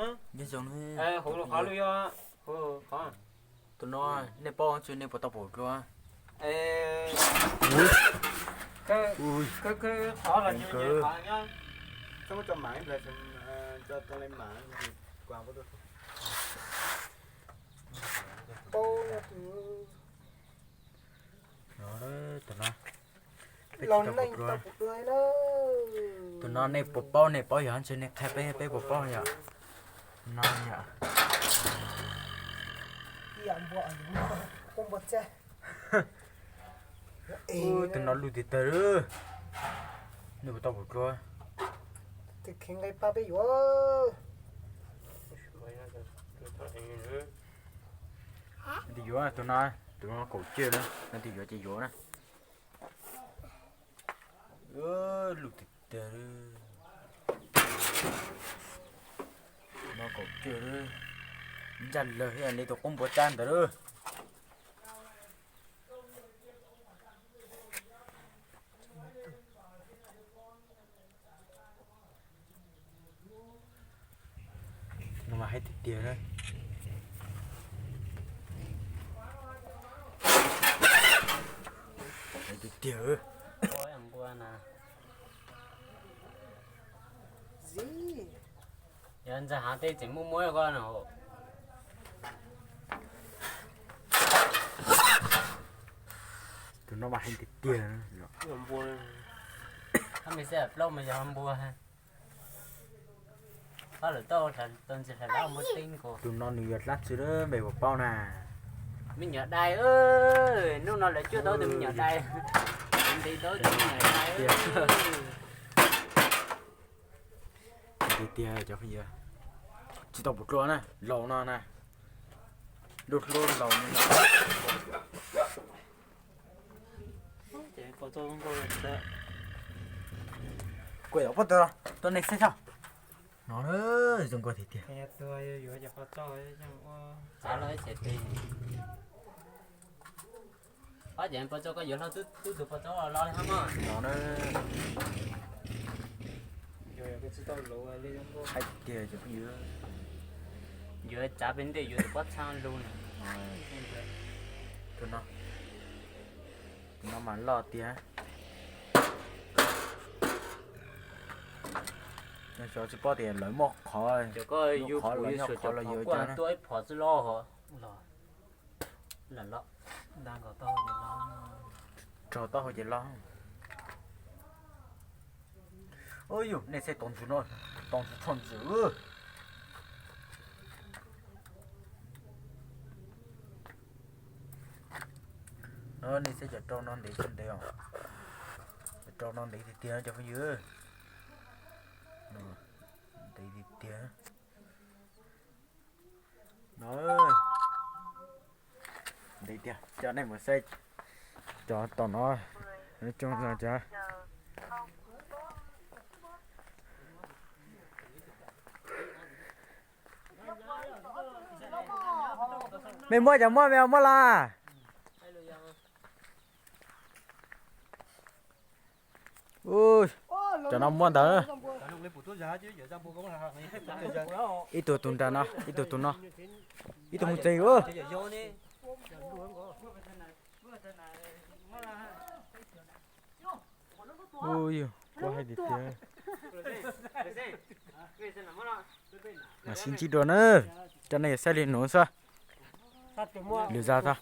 Nyob zoo, tus no nej paub tsis, nej puas tau pom dua? Tus no nej puas paub, nej paub yog ntshe nej qhia peb, peb puas paub yom. No yom. Tus no luj tiag tiag li. Nej puas tau pom dua? Tus kheev nqe pab peb yuav. Tus yuav tus no, tus no kaum cwj na, no tus yuav ces yuav na. Luj tiag tiag li. No kaum cwj li. Ncaj lawg thiab li tus qub npua tsab ntawd lawm. No mas hais tiag tiag. Hais tiag tiag. Yog ntxawg hav teb tseem muaj muab koj no. Tus no mas hais tiag tiag. Plaub mas yog npua. Pab lawm tau ntsis hlais lab npua teeb nkaus. Tus no nws yog dab tsi lawm, npe puas paub na? Me nyuam dais, hnub no lawv cuab tau tus me nyuam dais. Nti tau tus me nyuam dais. Tiag tiag cov phooj ywg, tsis tau pom dua na, laus no na, lub hlub laus no. Kuj yog pob tw, tuaj nej saib tso. No zoo nkauj tiag tiag. Ob ces pos txo koj yuav hlo tub tus pos txo los li hab mog. No na. Hais tiag cov phooj ywg, yuav tsav pem ntej yuav tus pob txha lug na. Tus no, tus no mas loj tiag. Xyov tsis paub tias lawv muaj qhov, lub qhov los nyob qhov los yuav cov na. Tuaj ib phom txwj loj hos. Rau taub hau ces loj. Ub yus, nej saib tau ntsis no, tau ntsis tshaj ntsis. No nej saib cov rau no ntev tsis ntev os. Cov rau no ntev tiag tiag cov phooj ywg. Ntev tiag tiag. No, ntev tiag, coj nej mus saib cov tom no, cov mej muab cov muaj me muab la. Cov no muaj ntawd. Ib tug tus nram no, ib tug tus no, ib tug mus tsev. Ub yus, kuj hais tiag tiag. Mas sib ntsib dua na, coj nej saib li nuav xwb. Lwm zag tag.